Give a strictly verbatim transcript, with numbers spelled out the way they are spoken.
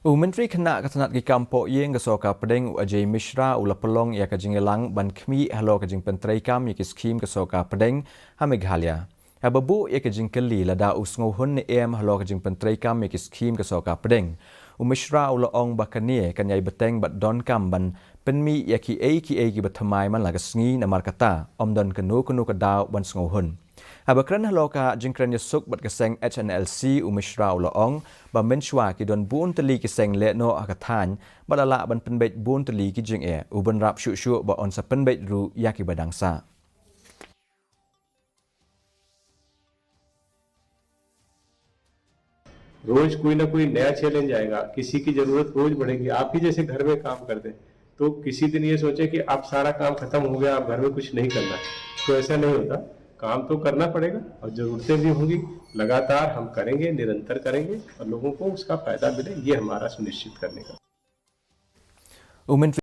U Myntri Khynnah ka tnat ki kam poh ïing ka Sorkar Pdeng, u Ajay Mishra, u la pynlong ïa ka jingïalang ban khmih halor ka jingpyntreikam ïa ki skhim ka Sorkar Pdeng ha Meghalaya. Haba buh ïa ka jingkylli lada u sngewhun ne em halor ka jingpyntreikam ïa ki skhim ka Sorkar Pdeng, u Mishra u la ong ba kane kan ïai bteng bad donkam ban pynmih ïa kiei kiei kiba thymmai man la ka sngi, namar kata ym don kano kano ka daw ban sngewhun. Haba kren halor ka jingkren ïasuk bad ka seng H N L C, u Mishra u la ong ba mynshuwa ki don bun tylli ki seng lehnoh ha ka thaiñ bad la lah ban pynbeit bun tylli ki jingeh. U bynrap shuh shuh ba yn sa pynbeit ruh ïa kiba dang sah. रोज कोई ना कोई नया चैलेंज आएगा, किसी की जरूरत रोज बढ़ेगी। आप ही जैसे घर में काम करते हैं, तो किसी दिन ये सोचे कि आप सारा काम खत्म हो गया, आप घर में कुछ नहीं करना है, तो ऐसा नहीं होता। काम तो करना पड़ेगा और जरूरतें भी होंगी, लगातार हम करेंगे, निरंतर करेंगे और लोगों को उसका फायदा मिले, ये हमारा सुनिश्चित करने का। U Myntri